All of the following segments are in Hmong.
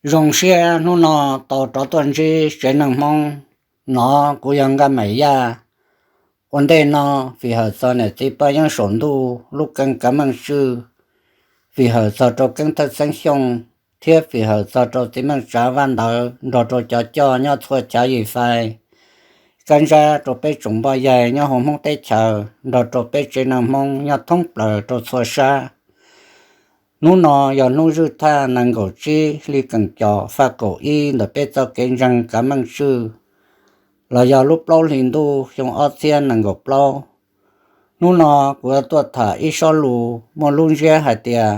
Zoo siab hnub no tau rov tuaj ntsib tsev neeg Hmoob, no kuv yog Nkaj Maim Yaj. Ua ntej no, fim hawm txog niam txiv paj yeeb saum ntuj lub keeb kav meej tswj, fim hawm txog rau keeb thawj xeeb Xyooj, thiab fim hawm txog rau txiv meej Tsav Vaj Ntawv nrog rau cov coj nyob txhua chav Yis Fais, kab ntsab rau peb tsoom npoj yaig nyob hauv Hmoob teb chaws nrog rau peb tsev neeg Hmoob nyob thoob plaws rau txhua sab. Hnub no yog hnub zwj thaj nees nkaum tsib hli keem cos faj kaum ib ntawm peb txoj kev ntseeg kav meej tswj, los yog lub plaub hlis ntuj xyoo ob txhiab nees nkaum plaub. Hnub no kuv yuav tuaj tham ib sob lus muaj lub ntsiab hais tias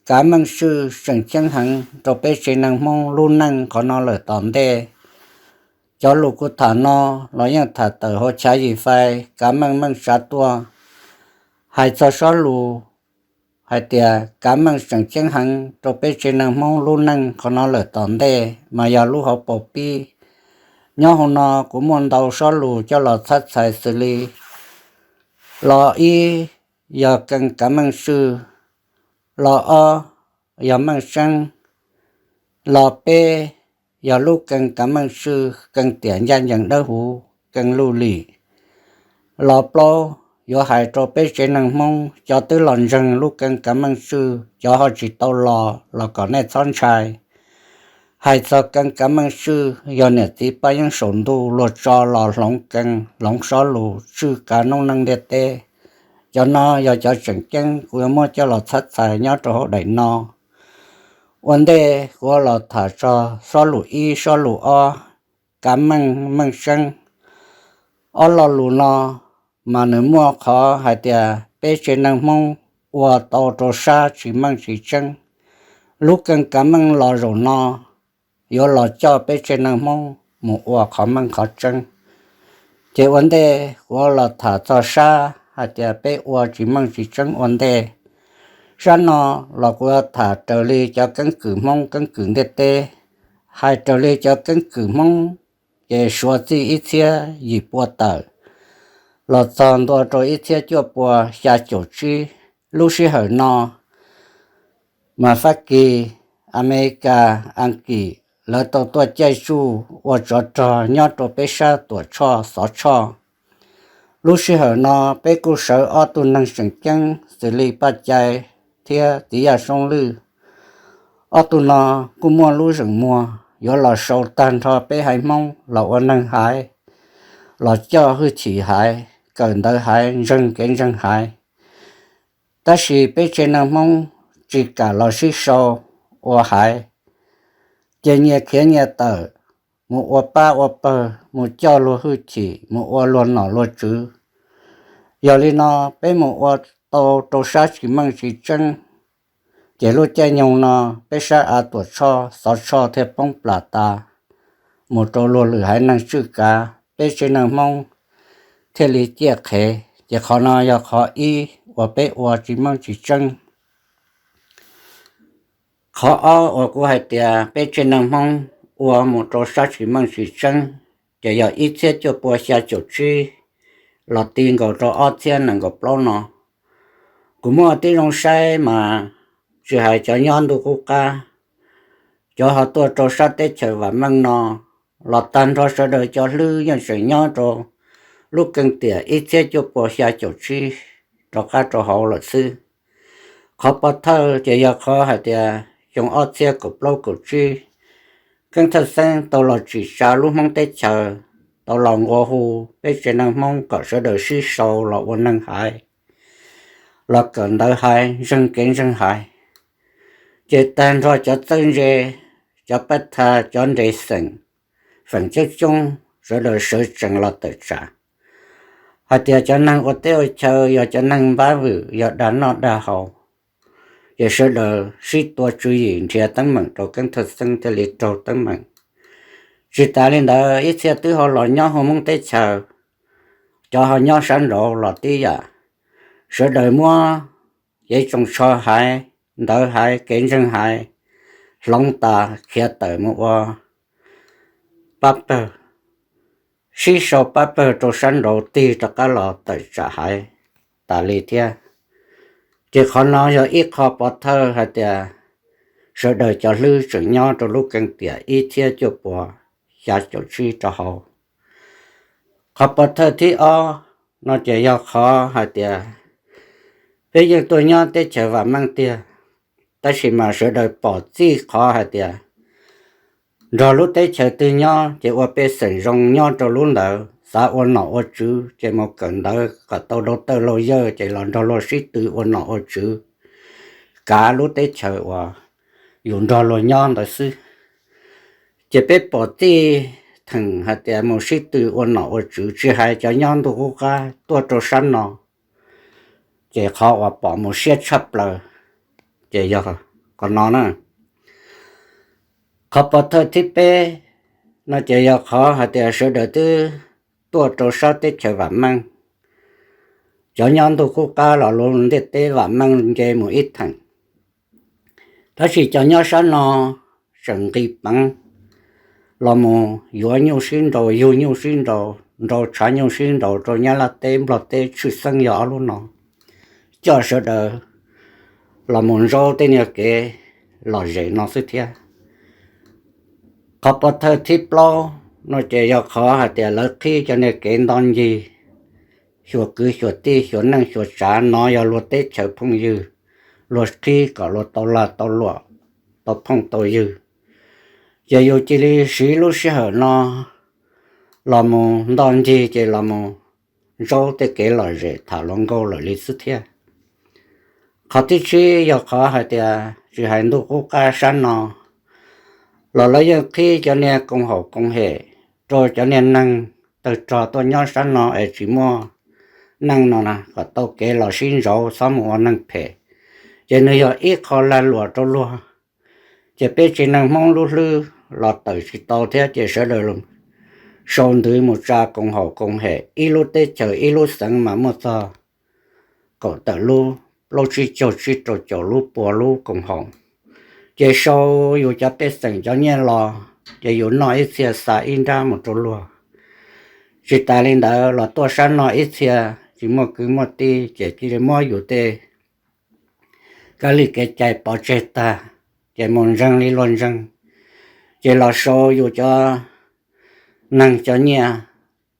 kav meej tswj tseem ceeb heev rau peb tsev neeg Hmoob lub neej qhov no lawm tom ntej. Cov lus kuv tham no los yeej tham tawm hauv chav Yis Fais kav meej meej tsav tuaj, hais txog sob lus hais tias kav meej tseem ceeb heev rau peb tsev neeg Hmoob lub neej qhov no lawm tom ntej mas yog lub hauv paus pib. Nyob hauv no kuv muaj ntau sob lus coj los txhab txhais xws li: lo ib yog keeb kav meej tswj, lo ob yog meej seeb, lo peb yog lub keeb kav meej tswj keeb tiam ncaj ncees dawb huv keeb luj lim, lo plaub yuav hais rau peb tsev neeg Hmoob cov twb los ntseeg lub keeb kav meej tswj, cov ho tsis tau los los kom nej txhob ntshai. Hais txog keeb kav meej tswj yog niam txiv paj yeeb saum ntuj luag tso los hloov keeb hloov sob lus tswj kav noob neej ntiaj teb. Cov no yog cov tseem ceeb kuv yuav muab coj los txhab txhais nyob rau hauv daim no. Ua ntej kuv los tham txog sob lus ib sob lus ob, kav meej meej seeb. Ob lo lus no mas nws muaj qhov hais tias peb tsev neeg Hmoob ua tau rau sab tsis meej tsis tseeb. Lub keeb kav meej los zaum no yuav los coj peb tsev neeg Hmoob mus ua qhov meej qhov tseeb. Ces ua ntej kuv los tham txog sab hais tias peb ua tsis meej tsis tseeb ua ntej. Sab no los kuv tham raws li cov keeb kwm Hmoob keeb kwm ntiaj teb. Hais raws li cov keeb kwm Hmoob ces suav txij ib txhiab yim pua tawm los txog ntua rau ib txhiab cuaj pua xya caum tsib. Lub sij hawm no mas Fab Kis, Amelikas, Askiv lawv tau tuaj caij tsuj ua tsov rog nyob rau peb sab Tuam Tshoj, Xov Tshoj. Lub sij hawm no peb kuj sawv ob tug neeg tseem ceeb xws li Paj Cai thiab Txiv Yaj Soob Lwj. Ob tug no kuj muaj lub zeem muag yuav los sau tag nrho peb haiv Hmoob los ua neeg haiv, los coj hwj chim haiv, kawm ntawv haiv, ntseeg kev ntseeg haiv. Tab sis peb tsev neeg Hmoob tsis kam los sib sau ua haiv, ces nyias khiav nyias tawm, mus ua pab ua pawg, mus coj luag hwj chim, mus ua luag nom luag tswv. Yog li no peb mus ua tau rau sab tsis meej tsis tseeb, ces lub caij nyoog no peb sab av Tuam Tshoj, Xov Tshoj thiaj poob plas tas mus rau luag lwm haiv neeg tswj kav, peb tsev neeg Hmoob thiaj li ciaj qhev. Ces qhov no yog qhov ib uas peb ua tsis meej tsis tseeb. Qhov ob uas kuv hais tias peb tsev neeg Hmoob ua mus rau sab tsis meej tsis tseeb, ces yog ib txhiab cuaj pua xya caum tsib los ti nkaus rau ob txhiab nees nkaum plaub no. Kuv muaj tib zoo saib mas tsis hais cov nyob ntuj qub qab, cov ho tuaj rau sab teb chaws vam meej no, los tag nrho sawv daws cov hlwb yeej tseem nyob rau lub keeb tiam ib txhiab cuaj pua xya caum tsib rov qab rau hauv lawm xwb. Qhov pov thawj ces yog qhov hais tias xyoo ob txhiab kaum plaub kaum tsib, Keeb Thawj Xeeb tau los tsim tsa lub Hmoob teb chaws, tau los nqua hu peb tsev neeg Hmoob kom sawv daws sib sau los ua neeg haiv, los kawm ntawv haiv, ntseeg kev ntseeg haiv. Ces tag nrho cov txawj ntse, cov paj tha, cov nres xeem, feem coob coob sawv daws sawv tsees los tawm tsam hais tias cov neeg ua teb ua chaw yog cov neeg npab vwm, yog dag noj dag haus, ces sawv daws sib tua tswv yim nrhiav teeb meem rau Keeb Thawj Xeeb thiaj li raug teeb meem. Tsis tas li ntawd, ib txhia twb ho los nyob hauv Hmoob teb chaws, cov ho nyob sab nraud los tib yam, sawv daws muab kev tsoos tsho haiv, ntawv haiv, kev ntseeg haiv hloov tas khiav tawm mus ua pab pawg, sib sau pab pawg rau sab nraud tig rov qab los tawm tsam haiv tas li thiab. Ces qhov no yog ib qho pov thawj hais tias sawv daws cov hlwb tseem nyob rau lub keeb tiam ib txhiab cuaj puas xya caum tsib rau hauv. Qhov pov thawj thib ob no ces yog qhov hais tias peb yeej tuaj nyob teb chaws vam meej tiag, tab sis mas sawv daws pom txij qhov hais tias nrog lub teb chaws twg nyob ces ua pej xeem zoo nyob rau lub ntawd, xav ua nom ua tswv ces mus kawm ntawv kom tau dau tawj laug yawj ces los nrog luag sib tw ua nom ua tswv, kav lub teb chaws uas yus nrog luag nyob ntawd xwb. Ces peb pom txij theem hais tias mus sib tw ua nom ua tswv, tsis hais cov nyob ntuj qub qab tuaj rau sab no, ces qhov uas pom mus siab tshaj plaws ces yog qhov no na. Qhov pov thawj thib peb no ces yog qhov hais tias sawv daws twb tuaj rau sab teb chaws vam meej, cov nyob ntuj qub qab los lub ntiaj teb vam meej nce mus ib theem, tab sis cov nyob sab no tseem nqis peev los mus yuav nyuj sib nraus, yug nyuj sib nraus, nrau tshav nyuj sib nraus rau Nyab Laj teb Nplog teb, tshwj xeeb yog ob lub no, coj sawv daws los mus ntsaub tej niag kev lom zem no xwb thiab. Qhov pov thawj thib plaub no ces yog qhov hais tias lawv qhib cov niag kev nto ncig, xyuas kwv xyuas tij, xyuas neej xyuas tsav, no yog luag teb chaws phooj ywg, luag qhib kom luag tau lag tau luam, tau phooj tau ywg, ces yus cia li siv lub sij hawm no los mus nto ncig ces los mus ntsaub tej kev lom zem tham luag nkauj lawm li xwb thiab. Qhov thib tsib yog qhov hais tias tsis hais ntuj qub qab sab no los lawv yeej qhib cov niag koom haum koom hem rau cov niag neeg tawg rog tuaj nyob sab no es tsis muaj neej no na, kom tau kev los sib ntsaud txhob mus ua neeg phem, ces nws yog ib qho lag luam rau luag. Ces peb tsev neeg Hmoob lub hlwb los tawm tsis tau thiab ces sawv daws sau ntawv mus tsa koom haum koom hem, ib lub teb chaws ib lub xeev mas muaj txog kaum tawm lub, plaub tsib caug tsib rau caum lub, pua lub koom haum. Ces sau yus cov pej xeem cov nyiaj los ces yus noj ib txhia xa ib nrab mus rau luag. Tsis tas li ntawd los tuaj sab no ib txhia tsis muaj kwv muaj tij ces cia li muab yus tej kab li kev cai pov tseg tag, ces mus ntseeg li luag ntseeg, ces los sau yus cov neeg cov nyiaj,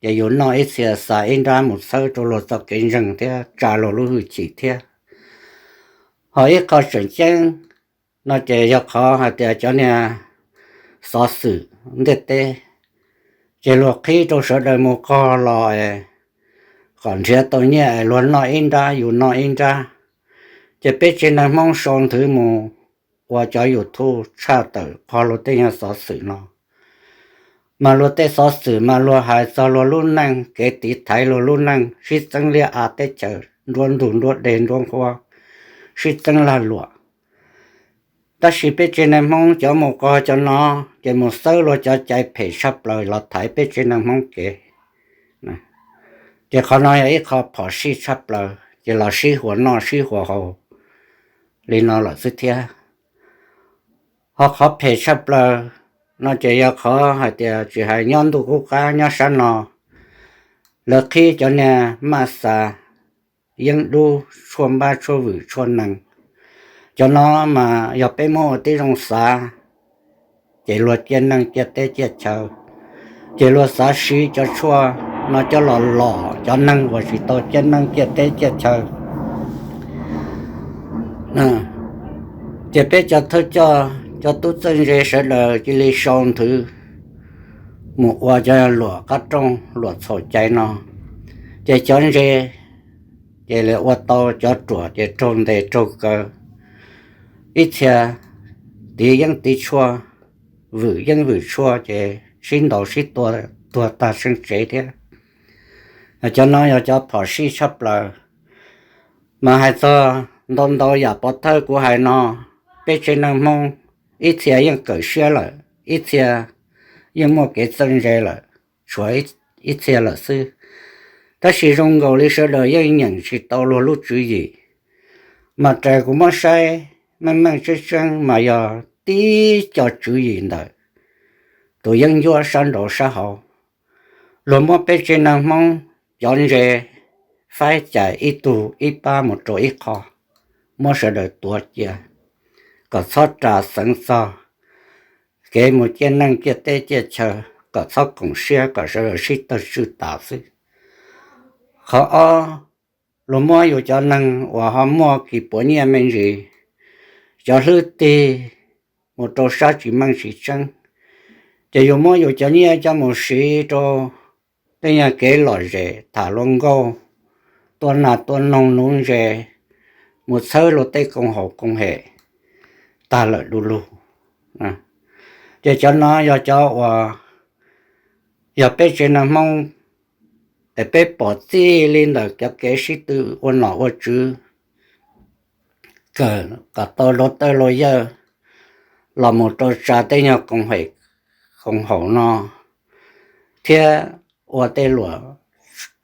ces yus noj ib txhia xa ib nrab mus txhawb rau luag txoj kev ntseeg thiab tsa luag lub hwj chim thiab. Ho ib qho tseem ceeb no ces yog qhov hais tias cov niag xov xwm ntiaj teb, ces luag qhib rau sawv daws mus qog los es kom nrhiav tau nyiaj es luag noj ib nrab yus noj ib nrab. Ces peb tsev neeg Hmoob sau nthwv mus ua cov YouTube tshaj tawm qhov luag tej nyuag xov xwm no. Mas luag tej xov xwm mas luag hais txog luag lub neej, kev tiv thaiv luag lub neej, sib txeeb liab av teb chaws, nruab ntug nruab dej nruab nqhuab, sib txeeb lag luam. Tab sis peb tsev neeg Hmoob cov mus qog cov no, ces mus xawb luag cov cai phem tshaj plaws los thaiv peb tsev neeg Hmoob kev. Ces qhov no yog ib qho phom sij tshaj plaws, ces los sib huas noj sib huas haus li no lawm xwb thiab. Ho qhov phem tshaj plaws no ces yog qhov hais tias tsis hais nyob ntuj qub qab nyob sab no, lawv qhib cov niag maj xa yeeb dub tshuaj npab tshuaj vwm tshuaj nees. Cov no mas yog peb muab ua tib zoo xav, ces luag ciaj neej ciaj teb ciaj chaw, ces luag xav siv cov tshuaj no coj los lom cov neeg uas tsis tau ciaj neej ciaj teb ciaj chaw. Ces peb cov thawj coj cov tub txawj ntse sawv daws cia li sau nthwv mus ua cov luam qab rooj luam txhaum cai no, ces cov ntse ces li ua tau, cov ruam ces raug ntes raug kaw, ib txhia tiv yeeb tiv tshuaj, vwm yeeb vwm tshuaj ces sib ntaus sib tua tuag tag seeb tsev thiab. Cov no yog cov phom sij tshaj plaws. Mas hais txog ntau ntau yam pov thawj kuv hais no, peb tsev neeg Hmoob ib txhia yeej kawm siab lawm, ib txhia yeej muaj kev txawj ntse lawm, tshuav ib txhia lawm xwb. Tab sis zoo nkaus li sawv daws yeej nyeem tsis tau luag lub tswv yim. Mas raws kuv muab saib meej meej tseeb tseeb mas yog tib co tswv yim ntawm tus yeeb ncuab sab nraud sab hauv. Luag muab peb tsev neeg Hmoob cov ntse faib cais ib tug ib pab mus rau ib qho, muab sawv daws tuav cia. kom txhob ras xeev txog kev mus ciaj neej ciaj teb ciaj chaw, kom txhob koom siab, kom sawv daws sib tawg tswj tas xwb. Qhov ob, luag muab yus cov neeg uas ho muaj kis puav nyiaj me ntsis, cov hlwb tig mus rau sab tsis meej tsis tseeb, ces yus muab yus cov nyiaj coj mus siv rau tej nyuag kev lom zem, tham luag nkauj, tua nas tua noog nuv ntses, mus txhawb luag tej koom haum koom hem tag lawm du lug. Ces cov no yog cov uas yog peb tsev neeg Hmoob es peb pom txij li ntawm cov kev sib tw ua nom ua tswv, kawm kom tau luag tawj luag yawg los mus rau tsa tej nyuag koom hem koom haum no, thiab ua tej luam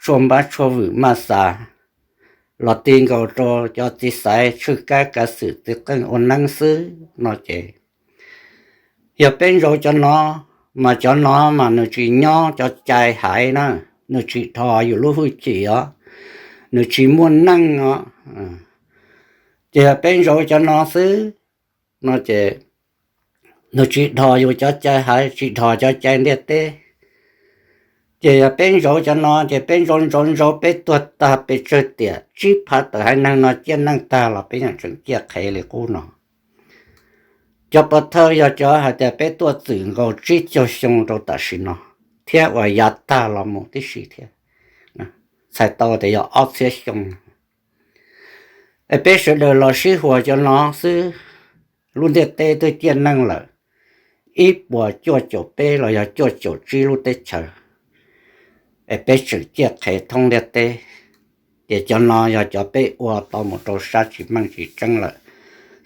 tshuaj npab tshuaj vwm maj xas los ti nkaus rau cov txiv xaiv tshwj kab kav xwm txiv qeej ua neeb xwb no ces, yog peb ntsaub cov no, mas cov no mas nws tsis nyob cov cai haiv na, nws tsis dhos yus lub hwj chim os, nws tsis muaj neej os. Ces yog peb ntsaub cov no xwb no ces nws tsis dhos yus cov cai haiv, tsis dhos cov cai ntiaj teb. Ces yog peb ntsaub cov no ces peb ntsaub ntsaub ntsaub peb tuag tag pes tsawg tiam tsib phav tawm haiv neeg no ciaj neej tag los peb yeej tseem ciaj qhev li qub no. Cov pov thawj yog cov hais tias peb tuaj txwm nkaus tsib caug xyoo rau tam sim no, thiab uas yav tag los mus tib si thiab, txhais tau tias yog ob txhiab xyoo. Es peb sawv daws los sib huas cov no xwb, lub ntiaj teb twb ciaj neej lawm ib puas cuaj caum peb los yog cuaj caum tsib lub teb chaws, es peb tseem ciaj qhev thoob ntiaj teb. Ces cov no yog cov peb ua tau mus rau sab tsis meej tsis tseeb lawm.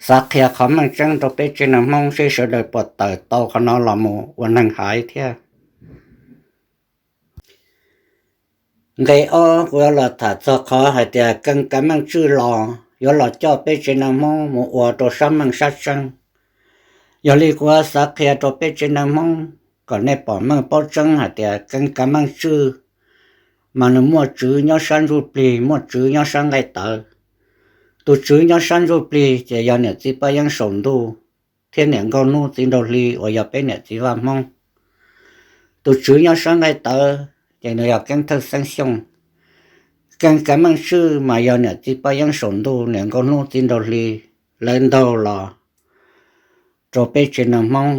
Xav qhia qhov meej tseeb rau peb tsev neeg Hmoob seb sawv daws puas tawm tau qhov no los mus ua neeg haiv thiab. Nqe ob kuv yuav los tham txog qhov hais tias keeb kav meej tswj los yuav los coj peb tsev neeg Hmoob mus ua rau sab meej sab tseeb. Yog li kuv xav qhia rau peb tsev neeg Hmoob kom nej pom meej paub tseeb hais tias keeb kav meej tswj mas nws muaj tswv nyob sab ntsuj plig, muaj tswv nyob sab nqaij tawv. Tus tswv nyob sab ntsuj plig ces yog niam txiv Paj Yeeb saum ntuj thiab niam nkauj hnub txiv nraug hli uas yog peb niam txiv Vaj Hmoob. Tus tswv nyob sab nqaij tawv ces nws yog Keeb Thawj Xeeb Xyooj. Keeb kav meej tswj mas yog niam txiv Paj Yeeb saum ntuj, niam nkauj hnub txiv nraug hli, lawv ntaug los rau peb tsev neeg Hmoob.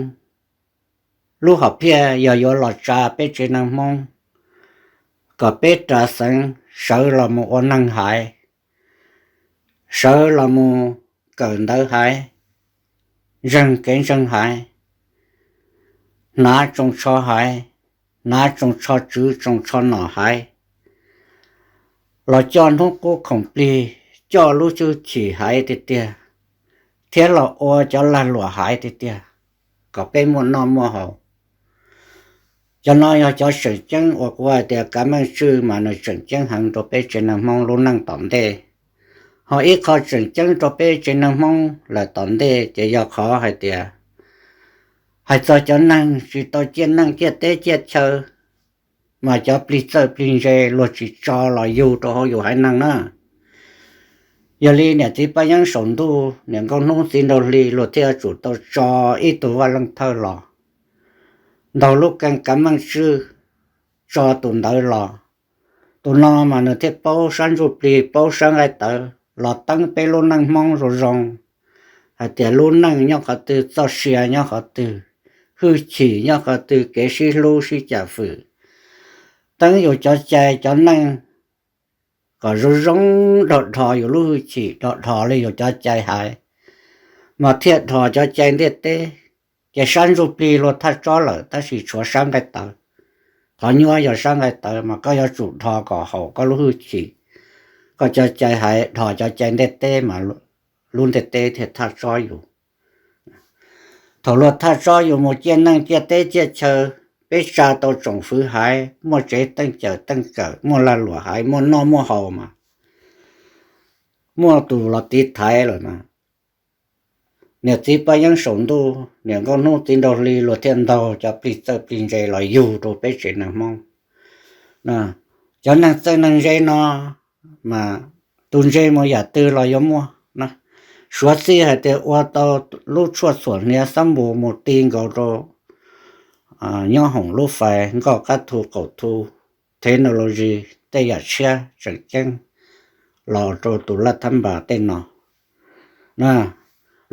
Lub hom phiaj yog yuav los tsa peb tsev neeg Hmoob kom peb ras xeev sawv los mus ua neeg haiv, sawv los mus kawm ntawv haiv, ntseeg kev ntseeg haiv, hnav tsoos tsho haiv, hnav tsoos tsho tswv tsoos tsho nom haiv, los coj hnub qub khoom plig, coj lub hwj chim haiv tiag tiag, thiab los ua cov lag luam haiv tiag tiag, kom peb muaj noj muaj haus. Cov no yog cov tseem ceeb uas kuv hais tias kav meej tswj mas nws tseem ceeb heev rau peb tsev neeg Hmoob lub neej tom ntej. Ho ib qho tseem ceeb rau peb tsev neeg Hmoob lawm tom ntej ces yog qhov hais tias, hais txog cov neeg tsis tau ciaj neej ciaj teb ciaj chaw, mas cov plig txawj plig ntse luag tsis tso los yug rau hauv yus haiv neeg na. Yog li niam txiv Paj Yeeb saum ntuj, niam nkauj hnub txiv nraug hli luag thiaj yuav tsum tau tso ib tug vaj leej thawj los ntaug lub keeb kav meej tswj, tso tus ntawd los. Tus no mas nws thiaj paub sab ntsuj plig, paub sab nqaij tawv los teeb peb lub neej Hmoob zoo zoo, hais tias lub neej nyob qhov twg, txoj sia nyob qhov twg, hwj chim nyob qhov twg, kev sib hlub sib cam fwm, teeb yus cov cai cov neej kom zoo zoo, dhos dhos yus lub hwj chim, dhos dhos li yus cov cai haiv, mas thiaj dhos cov cai ntiaj teb. Ces sab ntsuj plig luag thaj tsob lawm tab sis tshuav sab nqaij tawv. Qhov nyuaj yog sab nqaij tawv mas koj yuav tsum dhos kom haum koj lub hwj chim, koj cov cai haiv, dhos cov cai ntiaj teb mas lub ntiaj teb thiaj thaj tsob yus. Thaum luag thaj tsob yus mus ciaj neej ciaj teb ciaj chaw, peb tsa tau tsoom fwv haiv, muaj tsev teej cawm teej kawm, muaj lag luam haiv, muaj noj muaj haus mas muaj tus los tiv thaiv lawm na. Niam txiv Paj Yeeb saum ntuj, niam nkauj hnub txiv nraug hli luag thiaj ntaug cov plig txawj plig ntse los yug rau peb tsev neeg Hmoob. Cov neeg txawj neeg ntse no mas tus ntse mus yam twg los yuav muaj na. Suav txij hais tias ua tau lub tshuaj txhuam hniav xab npus mus ti nkaus rau nyob hoom lub fais nkoj qab thu qaum thu, technology, tej yam tshiab tseem ceeb los rau tus laj thab npas tej no.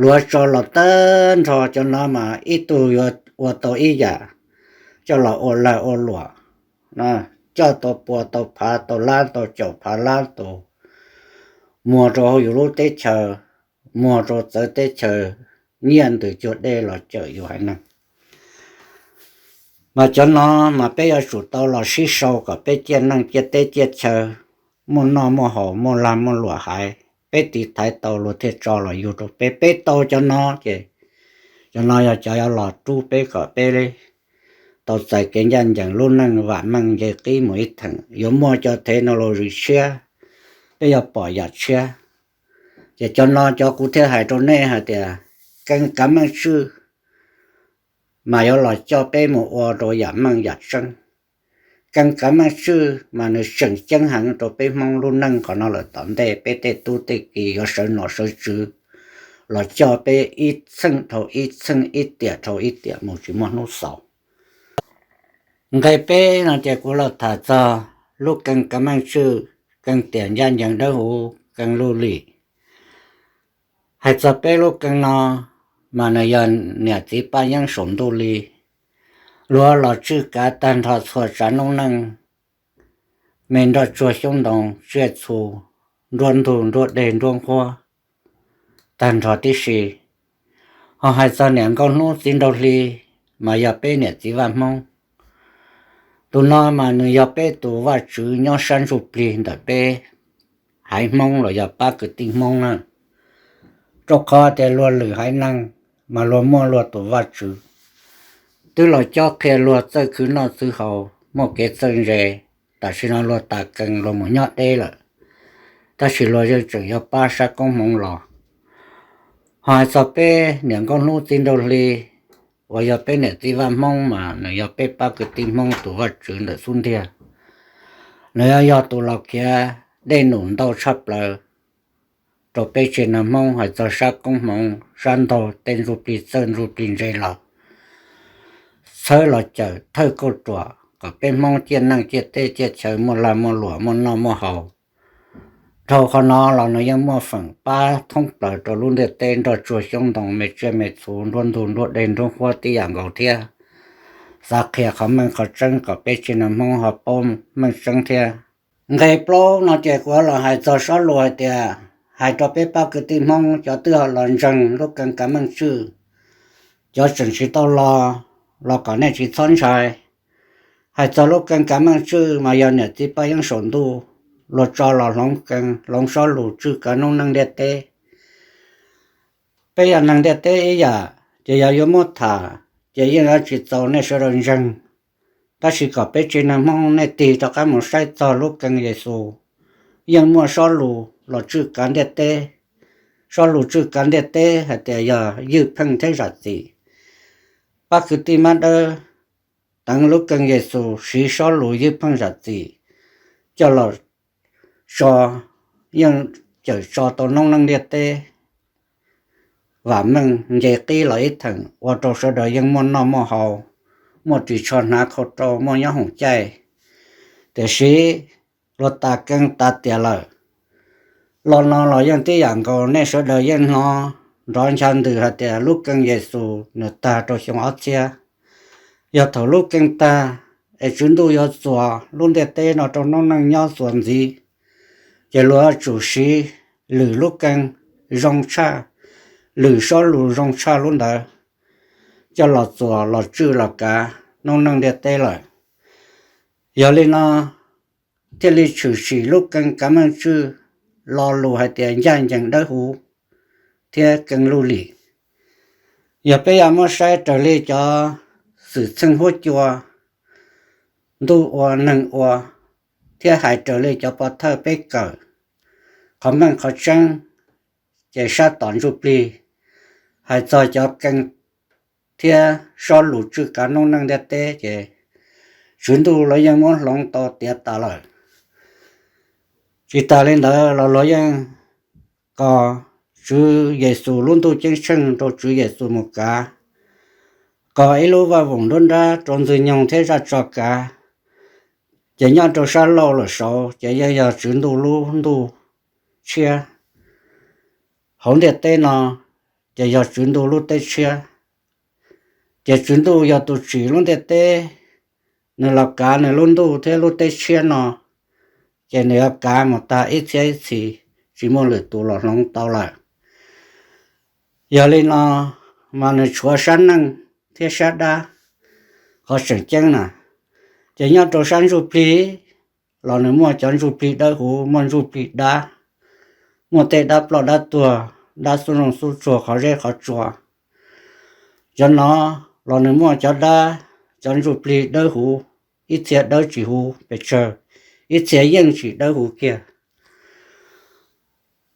Luag tso los tag nrho cov no mas ib tug yuav ua tau ib yam, coj los ua lag ua luam, coj tau pua tau phav tau lab tau caum phav lab tau muag rau hauv yus lub teb chaws, muag rau txawv teb chaws, nyiaj ntws cuag dej los cawm yus haiv neeg. Mas cov no mas peb yuav tsum tau los sib sau kom peb ciaj neej ciaj teb ciaj chaw, muaj noj muaj haus muaj lag muaj luam haiv, peb tiv thaiv tau luag thiaj tso los yug rau peb. Peb tau cov no ces cov no yog cov yuav los rub peb kom peb tau txais kev ncaj ncees lub neej vam meej nce qib mus ib theem, yuav muaj cov technology tshiab, peb yuav pom yam tshiab. Ces cov no cov kuv thiaj hais rau nej hais tias kee kav meej tswj mas yuav los coj peb mus ua rau yam meej yam tseeb. Kee kav meej tswj mas nws tseem ceeb heev rau peb Hmoob lub neej qhov no lawm tom ntej peb tej tub tej ki yuav sawv nom sawv tswv los coj peb ib txheej dhau ib txheej ib tiam dhau ib tiam mus tsis muaj hnub xaus. Nqe peb no ces kuv los tham txog lub kee kav meej tswj, kee tiam ncaj ncees dawb huv, kee luj lim. Hais txog peb lub kee no mas nws yog niam txiv paj yeeb saum ntuj li, luag los tswj kav tag nrho txhua tsav noob neej, me nroj tsuag xyoob ntoo tsiaj txhu, nruab ntug nruab dej nruab nqhuab tag nrho tib si. Ho hais txog niam nkauj hnub txiv nraug hli mas yog peb niam txiv vaj Hmoob. Tus no mas nws yog peb tus vaj tswv nyob sab ntsuj plig ntawm peb haiv Hmoob los yog pab kwv tij Hmoob na. Rau qhov tias luag lwm haiv neeg mas luag muaj luag tus vaj tswv twb los cob qhia luag txawj khwv noj khwv haus muaj kev txawj ntse, tam sim no luag tas kee luag mus nyob deb lawm, tab sis luag yeej tseem yuav pab sab koob hmoov los. Ho hais txog peb niam nkauj hnub txiv nraug hli uas yog peb niam txiv vaj Hmoob mas nws yog peb pab kwv tij Hmoob tus vaj tswv ntawm xub ntiag. Nws yog tus los khiav dej num ntau tshaj plaws rau peb tsev neeg Hmoob hais txog sab koob hmoov sab nraug tej ntsuj plig txawj ntsuj plig ntse los txhawb los cawm thawj kauj ruam kom peb Hmoob ciaj neej ciaj teb ciaj chaw muaj lag muaj luam muaj noj muaj haus. Dhau qhov no los nws yeej muaj feem pab thoob plaws rau lub ntiaj teb nroj tsuag xyoob ntoo me tsiaj me txhu nruab ntug nruab dej nruab nqhuab tib yam nkaus thiab. Xav qhia qhov meej qhov tseeb kom peb tsev neeg Hmoob ho paub meej tseeb thiab. Nqe plaub no ces kuv los hais txog sob lus hais tias, hais rau peb pab kwv tij Hmoob cov twb ho los ntseeg lub kee kav meej tswj, cov tseem tsis tau los, los kom nej tsis txhob ntshai. Hais txog lub kee kav meej tswj mas yog niam txiv paj yeeb saum ntuj luag tso los hloov kee hloov sob lus tswj kav noob neej ntiaj teb. Peb yog neeg ntiaj teb ib yam, ces yog yuav muab tham ces yeej yuav tsis txaus nej sawv daws ntseeg. Tab sis kom peb tsev neeg Hmoob nej tig rov qab mus saib txog lub kee Yexus, yeej muaj sob lus los tswj kav ntiaj teb. Sob lus tswj kav ntiaj teb hais tias yog ywj pheej thiab zam txim. Pab kwv tij mab dawb teev lub kee Yexus siv sob lus ywj pheej zam txim coj los tso, yeej cawm tso tau noob neej ntiaj teb vam meej nce qib los ib theem, ua rau sawv daws yeej muaj noj muaj haus, muaj ris tsho hnav khau rau, muaj nyob hoom caij. Tiam sis luag tas kee tas tiam lawm. Lo no los yeej tib yam nkaus, nej sawv daws yeej hnov nrov ncha ntws hais tias lub kee Yexus nws tag rau xyoo ob txhiab. Yog thaum lub kee tag es Tswv Ntuj yuav txuas lub ntiaj teb no rau noob neej nyob txuas ntxiv, ces luag yuav tsum siv lwm lub kee zoo tshaj, lwm sob lus zoo tshaj lub ntawd coj los txuas los tswj los kav noob neej ntiaj teb lawm. Yog li no thiaj li tshwm sim lub kee kav meej tswj lo lus hais tias ncaj ncees dawb huv thiab kee luj lim. Yog peb yuav muab saib raws li cov xwm txheej huab cua, ntuj ua neeg ua, thiab hais raws li cov pov thawj peb kawm, qhov meej qhov tseeb, ces sab tom ntsuj plig hais txog cov kee thiab sob lus tswj kav noob neej ntiaj teb ces Tswv Ntuj los yeej muab hloov tau tiav tas lawm. Tsis tas li ntawd los luag yeej kos Tswv Yexus lub ntuj ceeb tsheej rau Tswv Yexus mus kav, qog ib lub vaj voom nruab nrab rau Ntxwg Nyoog thiab zaj tso kav. Ces nyob rau sab laug lawm saud ces yeej yog Tswv Ntuj lub ntuj tshiab. Hauv ntiaj teb no ces yog Tswv Ntuj lub teb tshiab. Ces Tswv Ntuj yog tus tsim lub ntiaj teb, nws los kav nws lub ntuj thiab lub teb tshiab no, ces nws yuav kav mus tag ib txhiab ib txhis, tsis muaj lwm tus los hloov tau lawm. Yog li no mas nws tshuav sab neej thiab sab dab. Qhov tseem ceeb na, ces nyob rau sab ntsuj plig los nws muaj cov ntsuj plig dawb huv, muaj ntsuj plig dab, muaj tej dab ploj dab tuag, dab xub zoo xub tsuag, qhov zeb qhov tsua. Cov no los nws muaj cov dab, cov ntsuj plig dawb huv, ib txhia dawb tsis huv pes tsawg, ib txhia yeej tsis dawb huv kiag.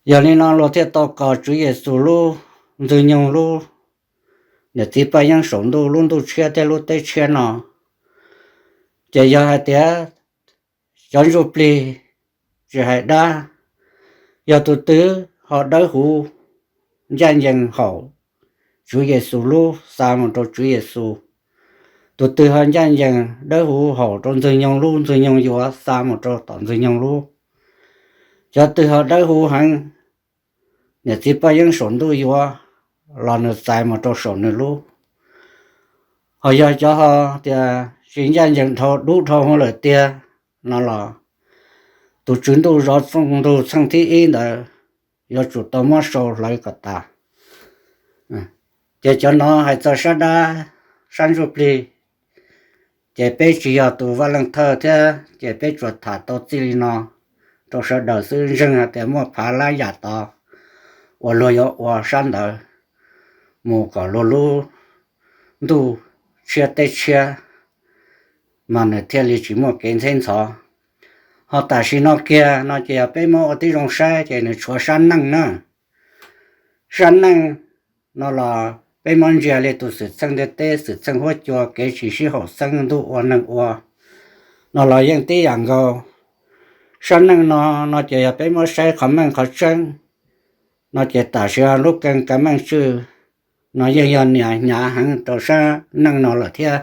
Yog li no luag thiaj tau kos Tswv Yexus lub, Ntxwg Nyoog lub, niam txiv Paj Yeeb saum ntuj lub ntuj tshiab thiab lub teb tshiab no. Ces yog hais tias cov ntsuj plig, tsis hais dab, yog tus twg ho dawb huv ncaj ncees haum Tswv Yexus lub xa mus rau Tswv Yexus, tus twg ho ncaj ncees dawb huv haum rau Ntxwg Nyoog lub, Ntxwg Nyoog yuav xa mus rau tom Ntxwg Nyoog lub. Cov twg ho dawb huv heev, niam txiv Paj Yeeb saum ntuj yuav los nws txais mus rau saum nws lub. Ho yog cov ho tias tsis ncaj ncees dhau, dub dhau hwv lawm tiag no los tus Tswv Ntuj zov txooj ntug txheej thib ib ntawd yuav tsum tau muab sau hlawv kom tas. Ces cov no hais txog sab dab, sab ntsuj plig, ces peb tsis yog tus Vaj Leej Thawj thiab ces peb tsuas tham tau txij li no rau sawv daws xwb. Ntseeg hais tias muaj phav lab yam tod uas luag yuav ua sab ntawd mus kom luag lub ntuj tshiab teb tshiab, mas nws thiaj li tsis muaj kev ntxheb ntxhov. Ho tam sim no kiag no ces yog peb muab ua tib zoo saib ces nws tshuav sab neej na. Sab neej no los peb muab ntsia li tus xwm txheej ntiaj teb, xwm txheej huab cua, kev tsis sib haum xeeb, ntuj ua neeg ua no los yeej tib yam nkaus. Sab neej no, no ces yog peb muab saib qhov meej qhov tseeb no ces tam sim no lub keeb kav meej tswj no yeej yog nias hnyav heev rau sab neej no lawm thiab.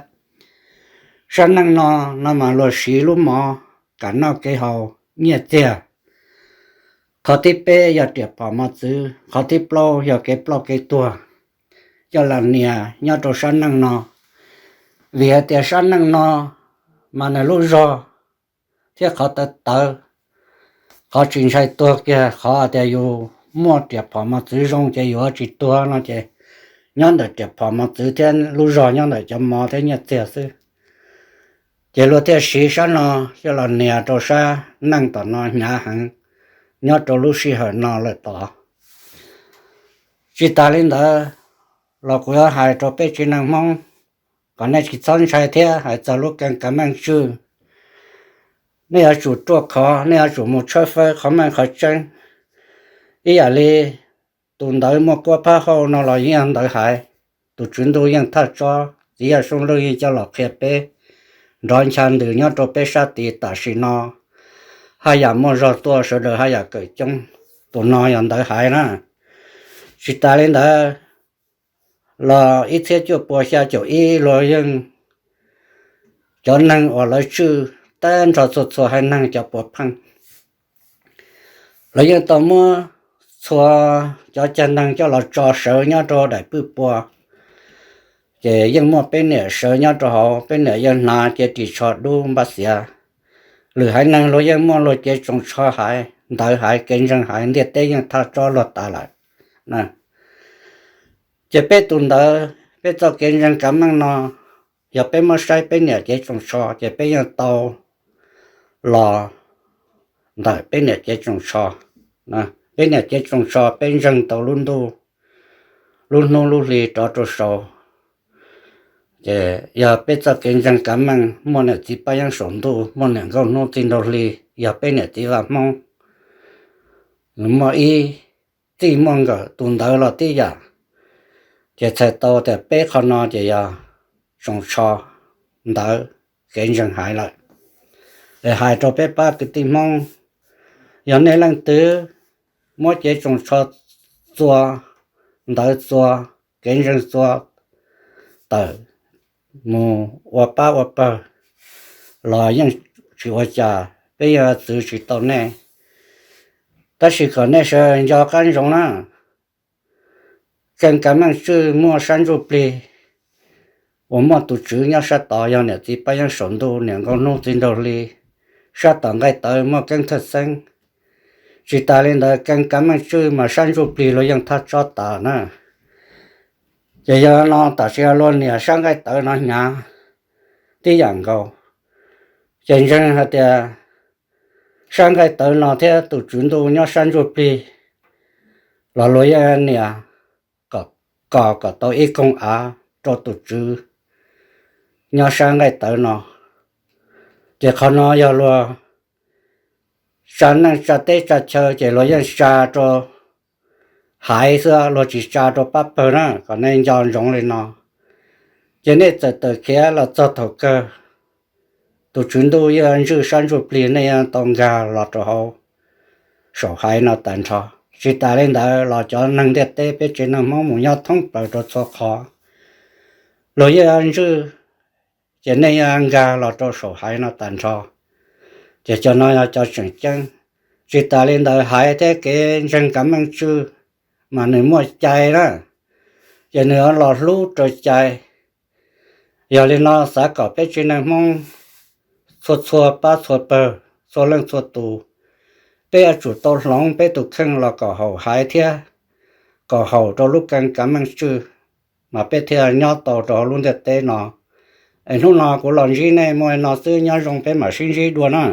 Sab neej no, no mas luag siv lub mov kam noj kev haus, nyiaj txiag. Qhov thib peb yog riam phom mos txwv, qhov thib plaub yog kev ploj kev tuag, coj los nias nyob rau sab neej no. Vim hais tias sab neej no mas nws lub zog thiab qhov tawv tawv, qhov tsis ntshai tuag kiag, qhov tias yus muaj riam phom mos txwv zoo ces yus tsis tuag no ces nyob ntawm riam phom mos txwv thiab lub zog nyob ntawm cov mov thiab nyiaj txiag xwb. Ces luag thiaj siv sab no coj los nias rau sab neej tom no hnyav heev nyob rau lub sij hawm no lawm tod. Tsis tas li ntawd los kuv yuav hais rau peb tsev neeg Hmoob kom nej tsis txhob ntshai thiab hais txog lub keeb kav meej tswj. Nej yuav tsum ruaj khov, nej yuav tsum mus tshawb fawb qhov meej qhov tseeb. Ib yam li tus ntawv muaj kuab phab hauj no los yeej yog ntawv haiv, tus Tswv Ntuj yeej thawj tsob, txiv yawg Soob Lwj yeej coj los qhia peb nrov ncha ntws nyob rau peb sab tid tam sim no. Haj yam muaj zog tuaj, sawv daws haj yam kawm coob. Tus no yog ntawv haiv na. Tsis tas li ntawd los ib txhiab cuaj pua xya caum ib luag yeej, cov neeg uas lawv tswj tag nrho txhua txhua haiv neeg cov puav pheej, lawv yeej tau muab txhua cov cag neeg coj los tso sawv nyob rau daim pwj pua. Ces yeej muaj peb niam sawv nyob rau hauv, peb niam yeej hnav cev ris tsho dub npab xiav. Lwm haiv neeg luag yeej muaj luag cev tsoos tsho haiv, ntawv haiv, kev ntseeg haiv, ntiaj teb yeej thawj tsob luag tas lawm. Ces peb tus ntawv, peb txoj kev ntseeg kav meej no, yog peb muab saib peb niam cev tsoos tsho ces peb yeej tau los ntawm peb niam cev tsoos tsho. Peb niam cev tsoos tsho peb ntseeg tau lub ntuj, lub hnub lub hli rov rau saud. Ces yog peb txoj kev ntseeg kav meej muaj niam txiv paj yeeb saum ntuj, muaj niam nkauj hnub txij nraug hli, yog peb niam txiv vaj Hmoob. Nws muaj ib txij muaj nkawm, tus ntawv los tib yam. Ces txhais tau tias peb qhov no ces yog tsoos tsho, ntawv, kev ntseeg haiv lawm. Es hais rau peb pab kwv tij Hmoob, yog nej leej twg muab cev tsoos tsho txua, ntawv txua, kev ntseeg txua tawm mus ua pab ua pawg los yeej tsis ua cas, peb yeej txwv tsis tau nej. Tab sis kom nej sawv nco qab ntsoov na, Kees Kav Meej Tswj muaj sab ntsuj plig uas muaj tus tswv nyob sab tod yog niam txiv Paj Yeeb saum ntuj, niam nkauj hnub txiv nraug hli, sab tom nqaij tawv muaj Keeb Thawj Xeeb. Tsis tas li ntawd, Kees Kav Meej Tswj mas sab ntsuj plig luag yeej thab tsob tas na. Ces yog no tam sim no luag niam sab nqaij tawv no hnyav tib yam nkaus. Ces ntseeg hais tias sab nqaij tawv no thiab tus tswv ntuj nyob sab ntsuj plig los luag yeej niam kom, kom tau ib koog av rau tus tswv nyob sab nqaij tawv no. Ces qhov no yog luag tsa neej tsa teb tsa chaw ces luag yeej tsa rau haiv xwb, luag tsis tsa rau pab pawg na, kom nej nco ntsoov li no. Ces nej txawm tawm khiav los txog thaum kawg, tus tswv ntuj yeej ntswj sab ntsuj plig, nej yeej tau nkag los rau hauv saum haiv no tas nrho. Tsis tas li ntawd los cov neeg ntiaj teb peb tsev neeg Hmoob mus nyob thoob plaws rau txhua qhov, luag yeej ntswj, ces nej yeej nkag los rau saum haiv no tas nrho. Ces cov no yog cov tseem ceeb. Tsis tas li ntawd, haiv thiab kev ntseeg Kav Meej Tswj mas nws muaj cai na, ces nws los hlub raws cai. Yog li no xav kom peb tsev neeg Hmoob txhua txhua pab txhua pawg, txhua leej txhua tus, peb yuav tsum tau hloov peb tus kheej los kom haum haiv thiab kom haum rau lub Kees Kav Meej Tswj, mas peb thiaj nyob tau rau hauv lub ntiaj teb no. Es hnub no kuv los ntsib nej muaj li no xwb, nyob zoo, peb mam sib ntsib dua na.